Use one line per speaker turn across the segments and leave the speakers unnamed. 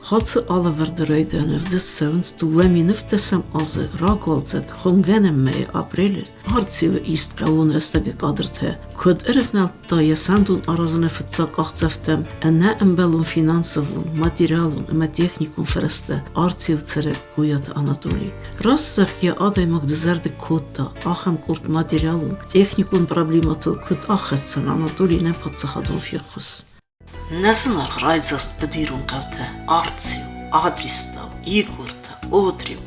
Ацы алӕвӕрды райдианы ӕвдыст цӕуынц 2017 азы рагуалдзӕг хуымгӕнӕн мӕйы апрелы Арцеуы ист хъӕууон рӕстӕджы кадртӕ, куыд ӕрӕвнӕлдта йӕ сӕндон аразыны фыццаг къахдзӕфтӕм ӕнӕ ӕмбӕлон финансовон, материалон ӕмӕ техникон фӕрӕзтӕ Арцеуы цӕрӕг Гойаты Анатолий. Раст зӕгъгӕ, адӕймаг дызӕрдыг кодта, ахӕм къорд материалон, техникон проблемӕтыл куыд аххӕсдзӕн Анатолий нӕ паддзахадон феххуыс. Нӕ зынаргъ райдзаст быдирон хъӕутӕ Арцеу, Адзистау, Игортӕ, Отреу,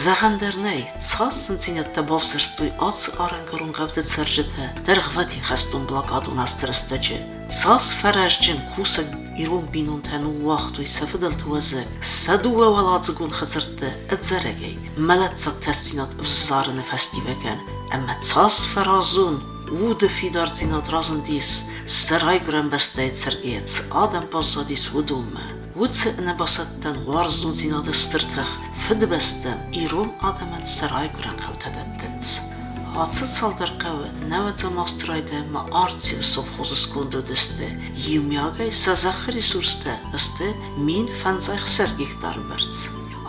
зӕгъӕн дӕр нӕй, цас зындзинӕдтӕ бавзӕрстой ацы арӕнгӕрон хъӕуты цӕрджытӕ дӕргъвӕтин хӕстон-блокадон азты рӕстӕджы, цас фӕрӕзджын кусӕг ирон бинонтӕ ныууагътой сӕ фыдӕлты уӕзӕг, сӕ дыууӕуӕладзыгон хӕдзӕрттӕ ӕдзӕрӕгӕй, мӕлӕтдзаг тасдзинад ӕвзарыны фӕстиуӕгӕн ӕмӕ цас фӕразон уды фидардзинад разындис, сӕ райгуырӕн бӕстӕйы цӕргӕйӕ цы адӕм баззадис, уыдонмӕ. Уыцы ӕнӕбасӕттӕн уарзондзинады стыр тых Фыдыбӕстӕм ирон адӕмӕн сӕ райгуырӕн хъӕутӕ дӕттынц. Ацы цалдӕр хъӕуы нӕуӕдзӕм азты райдайӕнмӕ Арцеуы совхозы сконды уыдысты, иумиагӕй сӕ зӕххы ресурстӕ сты 1056 гектары бӕрц.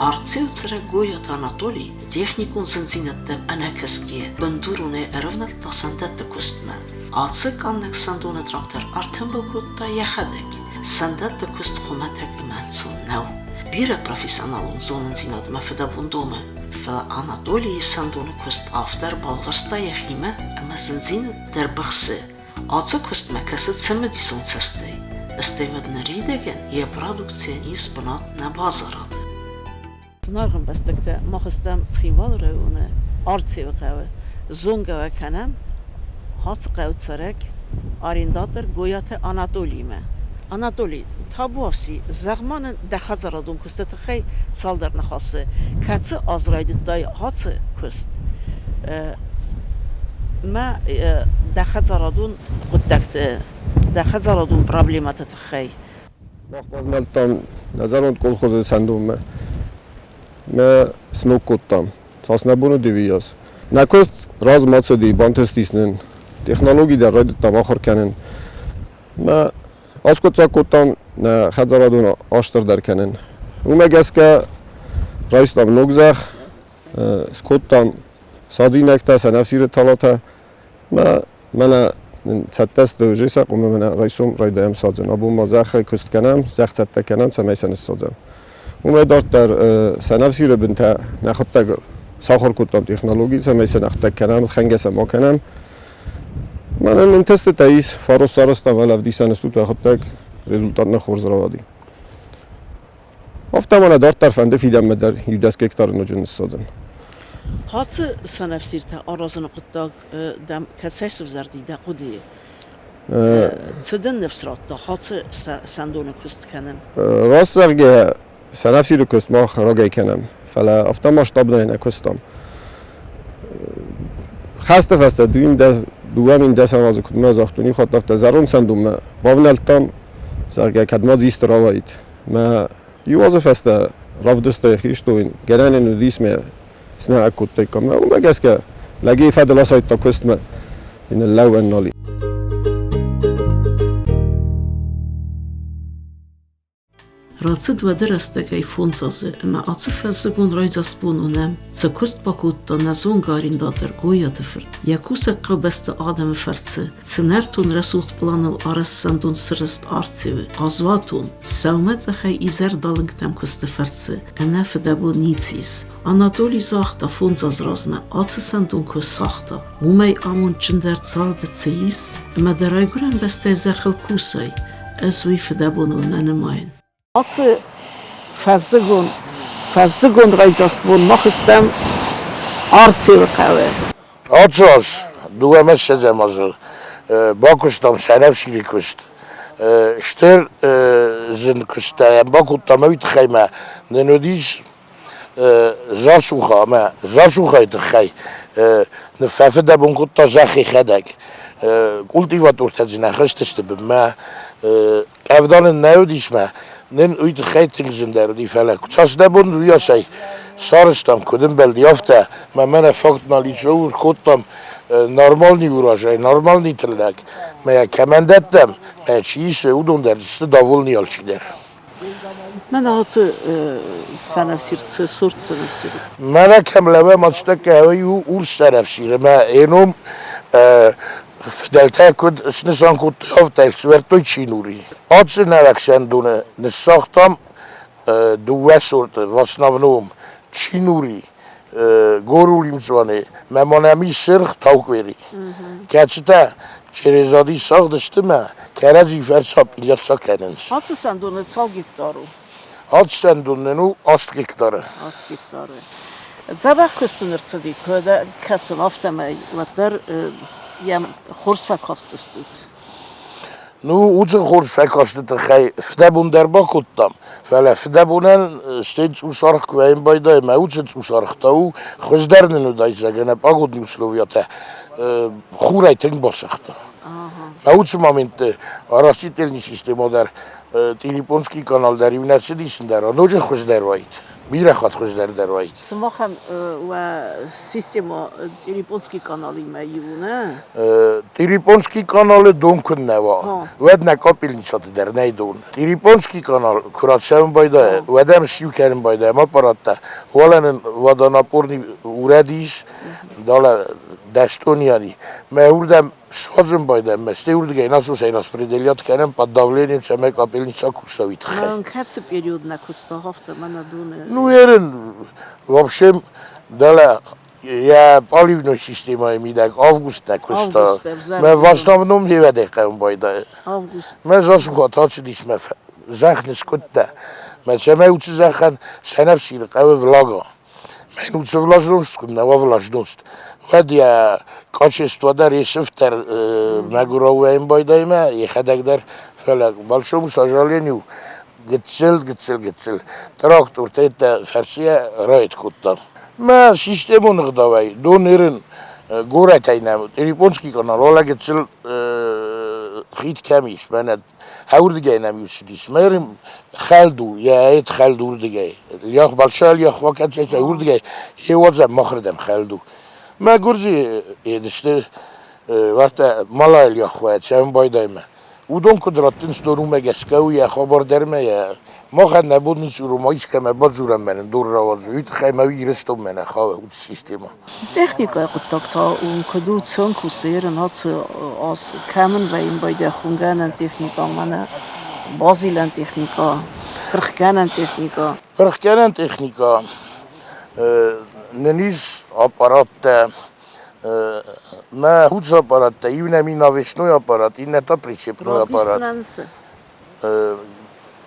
Арцеуы цӕрӕг Гойаты Анатолий техникон зындзинӕдтӕм ӕнӕкӕсгӕйӕ бындуронӕй ӕрӕвнӕлдта сӕндӕтты куыстмӕ. Ацы къаннӕг сӕндоны трактор ӕртымбыл кодта йӕхӕдӕг. Сӕндӕтты куыст хуымӕтӕг ӕмӕ ӕнцон нӕу. Бирӕ профессионалон зонындзинадмӕ фыдӕбон домы, фӕлӕ Анатолийы сӕндоны куыст афтӕ ӕрбалвӕста йӕхимӕ ӕмӕ зындзинад дӕр быхсы. Ацы куыстмӕ кӕсы цымыдисон цӕстӕй, стӕй уӕд ныридӕгӕн йӕ продукцийӕн ис бынат нӕ базарады. Зынаргъ ӕмбӕстӕгтӕ, мах стӕм Цхинвалы районы Арцеуы хъӕуы. Зонгӕ уӕ кӕнӕм ацы хъӕуы цӕрӕг арендатор Гойаты Анатолиимӕ. Анатолий, табуафси, зӕгъ-ма нын дӕ хӕдзарадон куысты тыххӕй цалдӕр ныхасы. Кӕцы аз райдыдтай ацы куыст? Мӕ дӕ хӕдзарадон хъуыддӕгты, дӕ хӕдзарадон проблемӕты тыххӕй.
Мах бавнӕлдтам нӕ зӕронд колхозы сӕндонмӕ. Мӕ сног кодтам. Цас нӕ бон уыди, уыйас. Нӕ куыст размӕ цыди, бантыстис нын. Технологи дӕр райдыдтам ахуыр кӕнын. Мӕ аскъуыддзаг кодтам нӕ хӕдзарадон астрдӕр кӕнын. Уымӕ гӕсгӕ райстам ног зӕхх, скодтам садзинӕгтӕ, сӕнӕфсиры талатӕ. Мӕ Мӕнӕ нын цӕттӕ сты уже сӕ къуымы мӕнӕ райсом райдайӕм садзын. Абон ма зӕххӕй куыст кӕнӕм, зӕхх цӕттӕ кӕнӕм, цӕмӕй сӕ ныссадзӕм. Уымӕй дарддӕр сӕнӕфсиры бынтӕ нӕхуыдтӕг сахуыр кодтам технологи, цӕмӕй сӕ нӕхуыдтӕг кӕнӕм, хӕнгӕ сӕ ма кӕнӕм. Мӕнӕн нын тестытӕ ис, фарос сарӕзтам, ӕлӕ ӕвдисӕн стут ӕхуыдтӕг, результат нӕ хорз рауади. Афтӕ ма нӕ дарддӕр фӕнды фидӕнмӕ дӕр иу 10 гектары ноджы ныссадзын.
Ацы сӕнӕфсиртӕ аразыны хъуыддаг дӕм кӕцӕй сывзӕрди дӕ хъуыдыйы? Цы дын ныфс радта ацы сӕндоны куыст кӕнын?
Раст зӕгъгӕ, сӕнӕфсиры куыст мах рагӕй кӕнӕм, фӕлӕ афтӕ масштабнӕй нӕ куыстам. Хӕсты фӕстӕ 2010 азы куыд мӕ загътон, иу хатт афтӕ зӕронд сӕндонмӕ бавнӕлдтам, зӕгъгӕ, кӕд ма дзы исты рауаид. Мӕ иу азы фӕстӕ равдыстой хистон, гӕнӕн ын уыдис мӕ снӕ кодтаиккам. Уымӕ гӕсгӕ лӕгей фӕдыл асайдта куыстмӕ, ныллӕууӕн нал и.
Рацыд уӕды рӕстӕгӕй фондз азы, ӕмӕ ацы фӕззыгон райдзаст бон уынӕм, цы куыст бакодта нӕ зонгӕ арендатор Гойаты фырт, йӕ кусӕг хъӕубӕсты адӕмы фӕрцы, цы нӕртон рӕсугъд пъланыл арӕзт сӕндон сырӕзт Арцеуы, хъазуатон, сӕумӕцъӕхӕй изӕрдалынгтӕм куысты фӕрцы, ӕнӕ фыдӕбон ницы ис. Анатолий загъта фондз азы размӕ ацы сӕндон куы сагъта, уымӕй амондджындӕр царды цы ис, ӕмӕ дӕ райгуырӕн бӕстӕйы зӕххыл кусай, ӕз уый фыдӕбоныл нӕ нымайын. Ацы фӕззыгон фӕззыгон райдзаст бон мах стӕм Арцеуы хъӕуы.
Ацы аз дыууӕ ссӕдзӕм азы бакуыстам сӕнӕфсири куыст. Стыр зын куысттӕ йӕм бакодтам, уый тыххӕй ма нын уыдис засуха ӕмӕ засухайы тыххӕй ныффӕфыдӕбон кодта зӕххы хӕдӕг. Культиватортӕ дзы нӕ хызтысты бынмӕ, къӕвда нын нӕ уыдис мӕ нын уый тыххӕй тынг зындӕр уыди, фӕлӕ цас дӕ бон уыйасӕй сарӕзтам, куыд ӕмбӕлди, афтӕ. Мӕ мӕнӕ факт нал ис, кодтам нормальный урожай, нормальный тыллӕг. Мӕ кӕмӕн дӕттӕм, мӕ чи исы, уыдон дӕр сты довольны алчидӕр.
Мӕнӕ ацы сӕнӕфсир цы сорт сӕнӕфсир?
Мӕнӕ кӕм лӕууӕм, ацтӕккӕ у урс сӕнӕфсир ӕмӕ йӕ ном фыдӕлтӕ куыд снысан кодтой, афтӕ сӕвӕрдтой чинури. Ацы нарӕг сӕндоны ныссагътам дыууӕ сорты, в основном чинури, горулимдзуаны мӕ ма нӕм ис сырх таукъвери, кӕцытӕ черезади сагъд сты мӕ кӕрӕдзи фӕрцы апъилӕццӕ кӕнынц.
Ацы сӕндоны цал гектар у?
Ацы сӕндон нын у 8 гектары.
8 гектары. Дзӕбӕх куыст ын ӕрцыди, куы дӕ кӕсын, афтӕмӕй уӕддӕр йӕм хорз фӕкастыстут.
Ну, уыцы хорз фӕкасты тыххӕй фыдӕбон дӕр бакодтам, фӕлӕ фыдӕбонӕн стӕй цъус аргъ куы вӕййын байдайы, мӕ уыцы цъус аргъ та у, хуыздӕр нын уыдаид, зӕгъгӕ, погодные условиятӕ хурӕй тынг басыгъта. Мӕ уыцы моментты оросительный система дӕр, Тъирипонский канал дӕр иу нӕ цыдис дӕр, ноджы хуыздӕр уаид, бирӕ хатт хуыздӕр дӕр уаид.
Сымахӕн уӕ система Тъирипонский каналимӕ иу нӕ?
Тъирипонский каналы дон куыннӕ уа, уӕд нӕ капельницаты дӕр нӕй дон. Тъирипонский канал куы рацӕуын байдайа, уӕд ӕм сиу кӕнын байдайӕм аппараттӕ. Уӕлӕ нын водонапорный урӕд ис, далӕ дӕстонияни. Мӕ уырдӕм суадзын байдайӕм, мӕ стӕй уырдыгӕй насосӕй распределять кӕнӕм под давлением, цӕмӕй капельница куса, уый тыххӕй.
Кӕцы период нӕ куыста, афтӕ мӕнӕ доны?
Ну, ерын, в общем, далӕ йӕ поливной системӕйы мидӕг август нӕ куыста. Мӕ в основном левӕдӕй хъӕуын байдайы.
Август.
Мӕ засуха ацыдис мӕ зӕхх ныскъуыдтӕ. Мӕ цӕмӕй уыцы зӕххӕн сӕнӕфсиры хъӕуы влага. Мӕн уыцы влажность куы нӕ уа влажность, уӕд йӕ качество дӕр, йе сыфтӕр мӕгуырау уайын байдаймӕ, йӕхӕдӕг дӕр, фӕлӕ большому сожалению, гыццыл, гыццыл, гыццыл трактортӕ фӕрсийӕ райд кодта. Мӕ системон ӕгъдауӕй дон ерын горӕтӕй нӕм Японский канал, уӕлӕ гыццыл хид кӕм ис, мӕнӕ ӕуырдыгӕй нӕм иу цыдис. Мӕ хӕлд у, йӕ ӕд хӕлд уырдыгӕй. Лях большая лях вакансия уырдыгӕй, йе уадзӕм махырдӕм хӕлд у. Мӕ гуырдзы едысты уартӕ малая лях цӕуын байдаймӕ. Уыдон куыд раттынц дон, уымӕ гӕсгӕ у йӕ хабар дӕр мӕ йӕ махӕн нӕ бон ницы у, ма искӕмӕ бадзурӕм мӕнӕн дор рауадзой, уый тыххӕй мӕ Ирыстонмӕ нӕ хауы уыцы системӕ.
Техникӕйы хъуыддаг та уым куыд у, цӕн кусы ерын ацы аз кӕмӕн вӕййын байдайа хуымгӕнӕн техникӕ, мӕнӕ базилӕн техникӕ, пырхгӕнӕн техникӕ.
Пырхгӕнӕн техникӕ нын ис аппараттӕ Мӕ худз аппараттӕ, иу нӕм и навесной аппарат, иннӕ та прицепной аппарат.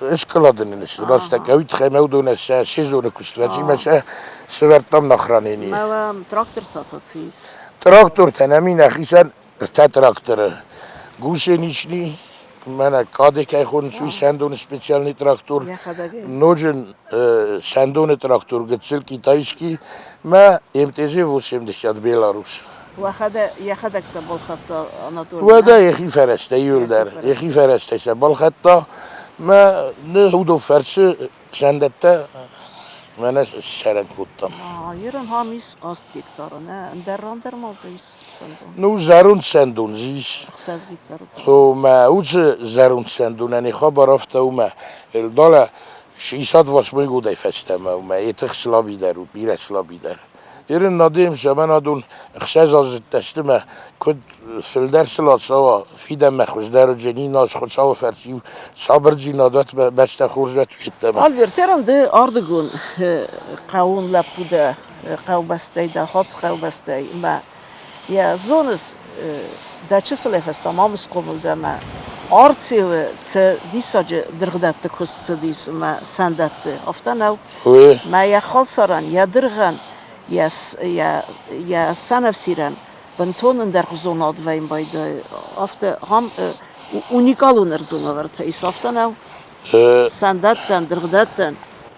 Эскалады нын сты, растӕг уый тыххӕй мӕ уыдонӕн сӕ сезоны куыст фӕци, мӕ сӕ сӕвӕрдтам на хранение.
Мӕ трактортӕ та цы ис?
Трактортӕ нӕм и нӕхицӕн ӕртӕ тракторы. Гусеничный, мӕнӕ каде кӕй хонынц, уый сӕндоны специальный трактор. Ноджы сӕндоны трактор гыццыл китайский, мӕ МТЗ-80 Беларус.
Йӕхӕдӕг сӕ балхӕдта Анатолий?
Уӕдӕ йӕхи фӕрӕзтӕ иуылдӕр, йӕхи фӕрӕзтӕй сӕ балхӕдта. Мӕ уыдон фӕрцы сӕндӕттӕ мӕнӕ ссӕрӕн кодтам.
Ерын ам ис 8 гектары, нӕ? Ӕндӕр ран дӕр ма дзы ис сӕндон?
Ну, зӕронд сӕндон дзы ис.
6 гектары.
Мӕ уыцы зӕронд сӕндонӕн хабар афтӕ у мӕ далӕ 68 годӕй фӕстӕмӕ мӕ етых слаби дӕр у, бирӕ слаби дӕр. Ерын надеемся, мӕн адон 6 аздзыдтӕ сты мӕ куыд фылдӕр сыл ацӕуа, фидӕнмӕ хуыздӕр уыдзӕни нас Хуыцауы фӕрцы сабырдзинад уӕд бӕстӕ хорз уӕд федтӕмӕ.
Альберт, ерын ды ардыгон хъӕуон лӕппу дӕ, хъӕубӕстӕй дӕ, хац хъӕубӕстӕй мӕ йӕ зоныс, дӕ чысылӕй фӕстӕмӕ ам схъомыл дӕ мӕ Арцеуы цы диссаджы дыргъдӕтты куыст цыдис ӕмӕ сӕндӕтты, афтӕ нӕу? Мӕ йӕ халсарӕн, йӕ дыргъӕн, йӕ сӕнӕфсирӕн бынтон ӕндӕргъуызон ад вӕййын байдайы. Афтӕ ахӕм уникалон ӕрдзон ӕвӕртӕ ис, афтӕ нӕу? Сӕндӕттӕн, дыргъдӕттӕн.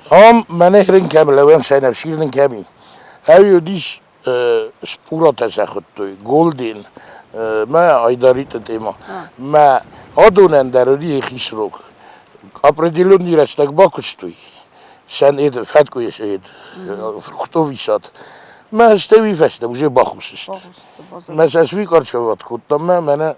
Ам мӕнӕ хрын кӕм лӕууӕм, сӕнӕфсир нын кӕм и. Ӕви уыдис спуратӕ сӕ хуыдтой, голден, мӕ Айдариты тема. Мӕ адонӕн дӕр уыди йӕхи срок. Определенный рӕстӕг бакуыстой, сӕн фӕткъуыйы фруктовый сад. Мӕ стӕй уый фӕстӕ уже бахус сты. Мӕ сӕ суикарчеват кодтам мӕ мӕнӕ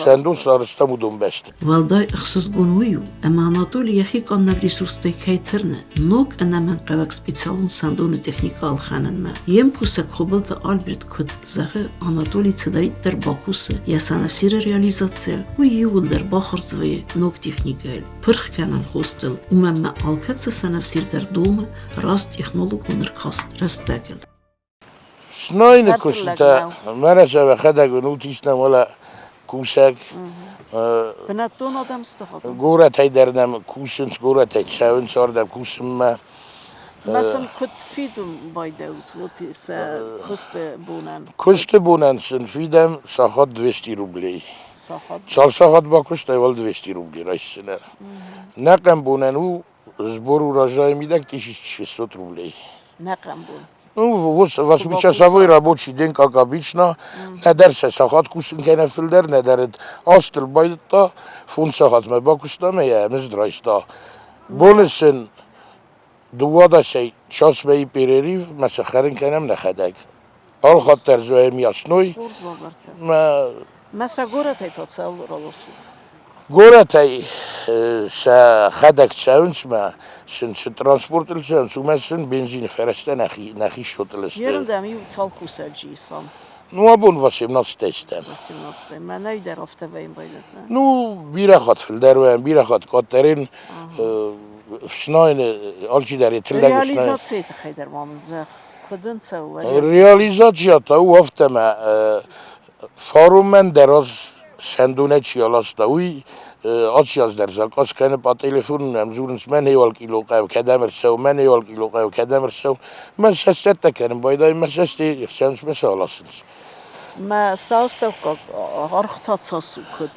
сӕндон сарӕзтам уыдон бӕсты.
Уӕлдай ӕхсызгон уый у, ӕмӕ Анатоли йӕхи къаннӕг ресурстӕй кӕй тырны, ног ӕнӕмӕнгхъӕуӕг специалон сӕндоны техникӕ ӕлхӕнынмӕ. Йе мкусӕг Хуыбылты Альберт куыд зӕгъы, Анатоли цыдӕриддӕр бакусы йӕ сӕнӕфсиры реализацийӕ, уый иууылдӕр бахардз вӕййы ног техникӕйыл, пырх кӕнӕн хостыл, уымӕн ӕмӕ алкӕцы сӕнӕфсир дӕр домы раст технологон ӕркаст рӕстӕгыл.
Снайыны куыстытӕ мӕнӕ сӕ уӕхӕдӕг уынут, ис нӕм уӕлӕ кусӕг.
Бынӕттон адӕм сты
Горӕтӕй дӕр нӕм кусынц, горӕтӕй цӕуынц ардӕм кусынмӕ.
Мӕ сын куыд фидын байдӕут вот сӕ куысты бонӕн?
Куысты бонӕн сын фидӕм сахат 200 рублей.
Сахат?
Цал сахат бакуыстай, уал 200 рублей райсдзынӕ. Нӕ хъӕмбонӕн у сбор урожая мидӕг 1600 рублей.
Нӕ хъӕмбон.
Ну, вот восьмичасовой рабочий день, как обычно. Нӕдӕр сӕ сахат кусын кӕнӕ фылдӕр, нӕдӕр астыл байдыдта, фондз сахатмӕ бакуыста ӕмӕ йӕ мызд райста. Боны сын дыууадӕсӕй часмӕ перерыв мӕ сӕ хӕрын кӕнӕм нӕхӕдӕг. Алхатт дӕр зоем ясной.
Мӕ Мӕ сӕ горӕтӕй та цӕуыл раласут?
Горӕтӕй сӕхӕдӕг цӕуынц мӕ сын цы транспортыл цӕуынц, уымӕ сын бензины фӕрӕзтӕ нӕхи счетыл сты.
Ерындӕм иу цал кусӕджы исам?
Ну, абон 18 стӕм.
18. Мӕнӕй дӕр афтӕ вӕййын байдайдзӕн.
Ну, бирӕ хатт фылдӕр вӕййӕм, бирӕ хатт къаддӕр ӕфснайыны алчидӕр йӕ тыллӕг ӕфснайы.
Реализацийы тыххӕй дӕр ма мын зӕгъ, куыд ын цӕуы?
Реализация та у афтӕ мӕ Фарумӕн дӕр аз сӕндонӕй чи аласта, уый аци аз дӕр закъаз кӕны по телефону нӕм дзурынц, мӕн еуал кило хъӕуы, кӕдӕм ӕрцӕуы, мӕн еуал кило хъӕуы, кӕдӕм ӕрцӕуы. Мӕ сӕ цӕттӕ кӕнын байдайын, мӕ сӕ ӕфсӕнц мӕ сӕ аласынц.
Мӕ саустӕуккаг аргъ та цас у куыд?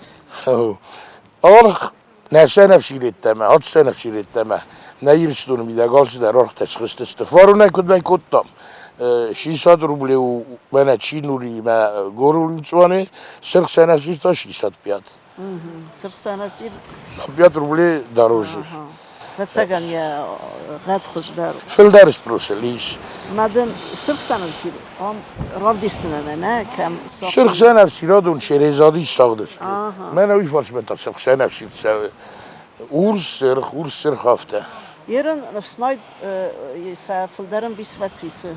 Аргъ нӕ сӕнӕфсиреттӕмӕ, ат сӕнӕфсиреттӕмӕ нӕ Ирыстоны мидӕг алцыдӕр ӕргътӕ схызтысты. Фаронӕй куыд кодтам? 60 рублей у мӕнӕ чинуримӕ горулимцуане, сырх сӕнӕфсир та 65.
Сырх сӕнӕфсир?
5 рублей дороже.
Фӕцӕгӕн йӕ гъӕд хуыздӕр.
Фылдӕр спросил ис.
Мадӕн сырх сӕнӕфсир ам равдисдзынӕн, нӕ кӕм
Сырх сӕнӕфсирадон Шерезади сагъдысты. Мӕнӕ уый фарсмӕ та сырх сӕнӕфсир цӕуы. Урс сырх, урс сырх афтӕ.
Ерын ӕфснайд сӕ фылдӕр ӕмбис фӕцисы.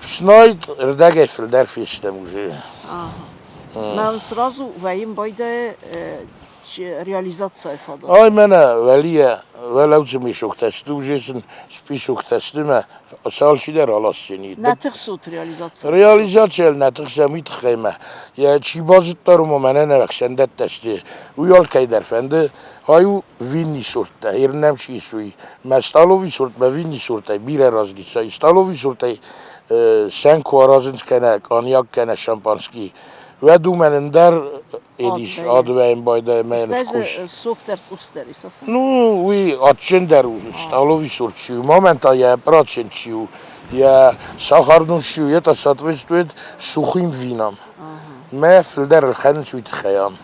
Ӕфснайд ӕрдӕгӕй фылдӕр фестӕм уже.
Мӕ сразу вӕййын байдайы реализацийы фадат.
Ай мӕнӕ вӕлийӕ вӕлӕудзы мешоктӕ сты, уже сын списоктӕ сты мӕ сӕ алчидӕр аласдзӕни.
Нӕ тыхсут реализаци?
Реализацийыл нӕ тыхсӕм уый тыххӕй мӕ йӕ чи базыдта, уымӕ мӕнӕ нӕ ӕхсӕндӕттӕ сты. Уый алкӕй дӕр фӕнды. Ай у винни сорттӕ, ернӕм чи ис, уый. Мӕ столовый сорт, мӕ винни сортӕй бирӕ разница. Столовый сортӕй сӕн куы аразынц кӕнӕ коньяк, кӕнӕ шампанский, уӕд уымӕн ӕндӕр Эдис адвӕйын байдайы мӕ вкус.
Сок дӕр цъусдӕр ис.
Ну, уый адджындӕр у, столовый сорт чи у, мамӕн та йӕ процент чи у, йӕ сахарнон чи у, это соответствует сухим винам. Мӕ фылдӕр ӕлхӕнынц уый тыххӕй ам.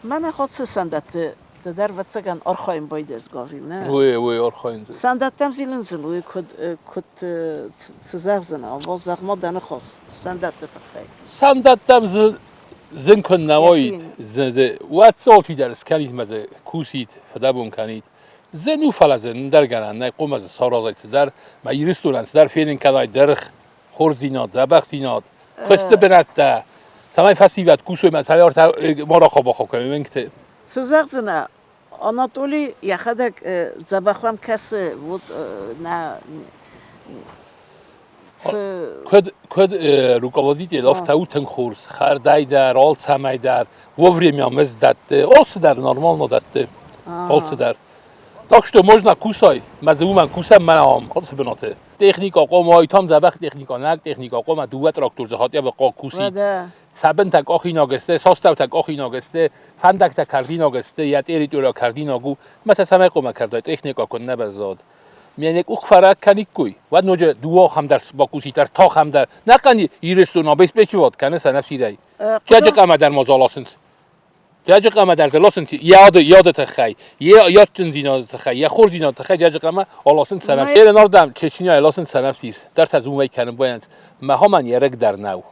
Мӕнӕ хоцы сӕндӕтты ды дӕр ӕвӕццӕгӕн архайын байдайыс, Гаврил, нӕ?
Уый, уый архайын.
Сӕндӕттӕм зилын зын, уый куыд, куыд цы зӕгъдзынӕ, ӕмбал зӕгъ-ма дӕ ныхас сӕндӕтты тыххӕй.
Сӕндӕттӕм зын куы нӕ уаид, уӕд алчи дӕр скӕнид мӕ дзы кусид, фыдӕбон кӕнид. Зын у, фӕлӕ дзы ӕндӕр гӕнӕн нӕй, хъуамӕ дзы саразай цыдӕр, мӕ Ирыстонӕн цыдӕр фенын кӕнай дыргъ, хорздзинад, дзӕбӕхдзинад, куысты бынӕттӕ, цӕмӕй фӕсивӕд кусой мӕ цавӕртӕ ма рахабахаб кӕной уынгты.
Цы зӕгъдзынӕ, Анатолий йӕхӕдӕг дзӕбӕхӕн кӕсы, вот нӕ
Куыд, куыд руководитель афтӕ у тынг хорз, хӕрдӕй дӕр, алцӕмӕй дӕр, вовремя мызд дӕтты, алцыдӕр нормально дӕтты, алцыдӕр. Так что можно кусай, мӕ дзы уымӕн кусӕм мӕнӕ ам, ацы бынаты. Техника хъуамӕ айтам дзӕбӕх техника, нӕг техника хъуамӕ дыууӕ трактор дзы хатъябы хъа кусид. Сабынтӕ къахинаг сты, састӕутӕ къахинаг сты, фӕндӕгтӕ кӕрдинаг сты, йӕ территория кӕрдинаг у. Мӕ сӕ цӕмӕй хъуамӕ кӕрдай, техника куыннӕ баззад. Мене къух фӕраг кӕниккой, уӕд ноджы дыууӕ ахӕм дӕр бакусид, ӕртӕ ахӕм дӕр. Нӕхъӕн Ирыстон обеспечивать кӕны сӕнӕфсирӕй. Кӕджы къамӕ дӕр ма заласынц. Джаджы хъӕмӕ дӕр ласынц йӕ тыххӕй, йӕ адджындзинады тыххӕй, йӕ хорздзинады тыххӕй Джаджы хъӕмӕ аласынц сӕнӕфсир. Ардӕм Чечняйы ласынц сӕнӕфсир дӕр та уымӕй кӕнын байынц. Махомӕн йӕ рыг дӕр нӕу.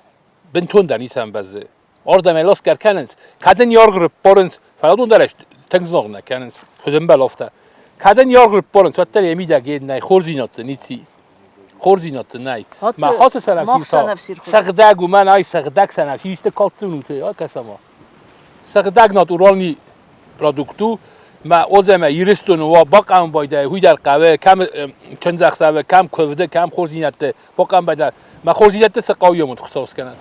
Бынтондӕр ницӕмӕн бӕззы. Ардӕм ӕй ласгӕ кӕнынц. Кӕд ын йӕ аргъ рыппарынц, фӕлӕ уыдон дӕр тынг знаг нӕ кӕнынц. Куыд ӕмбӕлы, афтӕ. Кӕд ын йӕ аргъ рыппарынц, уӕддӕр йӕ мидӕг йед нӕй, хорздзинӕдты ницы. Хорздзинӕдты нӕй. Мӕ хацы сӕнӕфсир та сыгъдӕг у, мӕн ай сыгъдӕг сӕнӕфсир исты калдтынуты, акӕсӕма. Сыгъдӕг натуральный продукт у. Мӕ озӕмӕ Ирыстоны уа бакъам байдайы, уый дӕр хъӕуы, кӕм чындзӕхсӕвы, кӕм куывды, кӕм хорздзинӕдты бакъам байдайы. Мӕ хорздзинӕдты цы хъӕуы йомут Хуыцау скӕнӕд.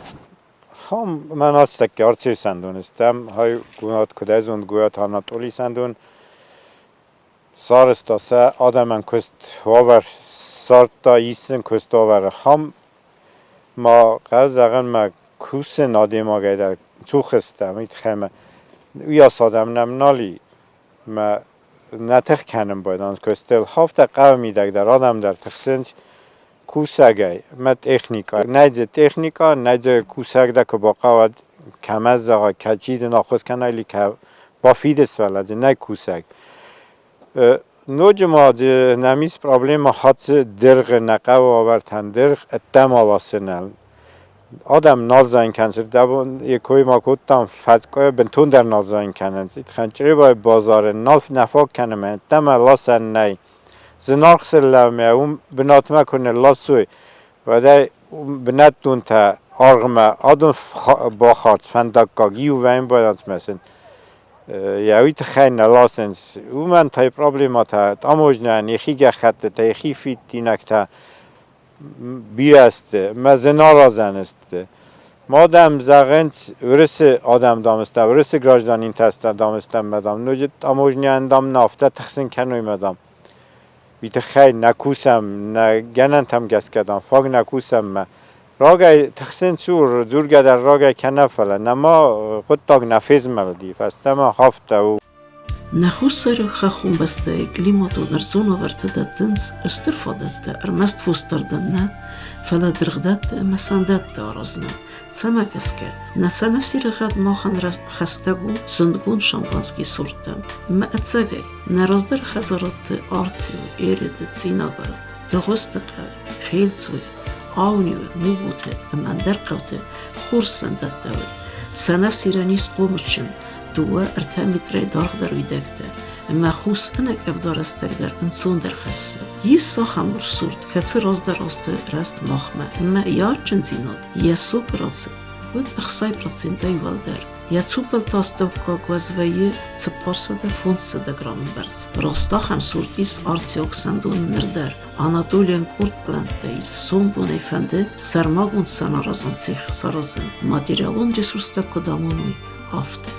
Хам мӕн ацтӕккӕ Арцеу сӕндон стӕм, хай гунат куыдӕй зондгуйат Анатолий сӕндон. Сарӕзта сӕ адӕмӕн куыст уавӕр, ссардта исын куыст уавӕры. Хам ма хъӕуы зӕгъын мӕ кусын адӕймагӕй дӕр цух стӕм, уый тыххӕй мӕ уыйас адӕм нӕм нал и. Мӕ нӕ тых кӕнын байдам куыстыл. Афтӕ хъӕуы мидӕг дӕр адӕм дӕр тыхсынц кусӕгӕй мӕ техникӕ. Нӕй дзы техникӕ, нӕй дзы кусӕг дӕ куы бахъӕуа, кӕмӕ зӕгъа, кӕд чи дын ӕххуыс кӕна или кӕ бафидыс, фӕлӕ дзы нӕй кусӕг. Ноджы ма дзы нӕм ис проблемӕ хатт дыргъы, нӕ хъӕуы уавӕртӕн дыргъ ӕддӕмӕ ласынӕн. Адӕм нал зайын кӕнынц, кой ма кодтам, фӕткъуы бынтондӕр нал зайын кӕнынц. Чъребайы базары нал нӕ фаг кӕны ӕддӕмӕ ласӕн нӕй. Зынаргъ цы лӕумӕ, уым бынатмӕ куы нылласой, уӕд ӕй бынӕттонтӕ аргъмӕ адон бахардз фӕндаггаг иу вӕййын балансмӕ сын йӕ уый тыххӕй нӕ ласынц. Уымӕн та проблемӕтӕ таможняйӕн йӕхи гӕххӕттытӕ, йӕхи фиддинӕгтӕ бирӕ сты мӕ зынаразӕн сты. Мадӕм зӕгъынц, уырысы адӕм дам сты, уырысы гражданинтӕ сты дам сты ӕмӕ дам ноджы таможняйӕн дам нӕ афтӕ тыхсын кӕной мӕ дам уый тыххӕй нӕ кусӕм, нӕ гӕнӕнтӕм гӕсгӕ дам фаг нӕ кусӕм мӕ рагӕй тыхсын цур дзургӕ дӕр рагӕй кӕнӕ, фӕлӕ нӕма хъуыддаг нӕ фезмӕлыди, фӕстӕмӕ афтӕ у.
Нӕ хуссайраг хӕххон бӕстӕйы климатон ӕрдзон уавӕртӕ дӕттынц стыр фадӕттӕ ӕрмӕст фосдардӕн нӕ, фӕлӕ дыргъдӕттӕ ӕмӕ сӕндӕттӕ аразынӕн. Цӕмӕ гӕсгӕ, нӕ сӕнӕфсирыгъӕд махӕн хӕстӕг у зындгонд шампанский сорттӕм. Ӕмӕ ӕцӕгӕй, нӕ раздӕры хӕдзарадты Арцеуы, Ереды, Цъинагары, Дыгъуызты хъӕуы, Хъелцойы, Аунеуы, Мугуты ӕмӕ ӕндӕр хъӕуты хорз сӕндӕттӕ уыд. Сӕнӕфсирӕн ис хъомысджын, 2-3 метрӕй даргъдӕр уидӕгтӕ, ӕмӕ хус ӕнӕкъӕвда рӕстӕг дӕр ӕнцондӕр хӕссы. Ис ахӕм урс сорт, кӕцы раздӕр азты рӕзт махмӕ, ӕмӕ йӕ адджындзинад, йӕ сок рацыд, уыд 60%-ӕй уӕлдӕр. Йӕ цупӕлтӕ астӕуккаг уӕз вӕййы 400-500 граммы бӕрц. Раст ахӕм сорт ис Арциог сӕндоны ныр дӕр. Анатолийӕн къорд пълӕнттӕ ис, сомбонӕй фӕнды сӕрмагонд сӕнаразӕн цех саразын, материалон ресурстӕ куыд амоной, афтӕ.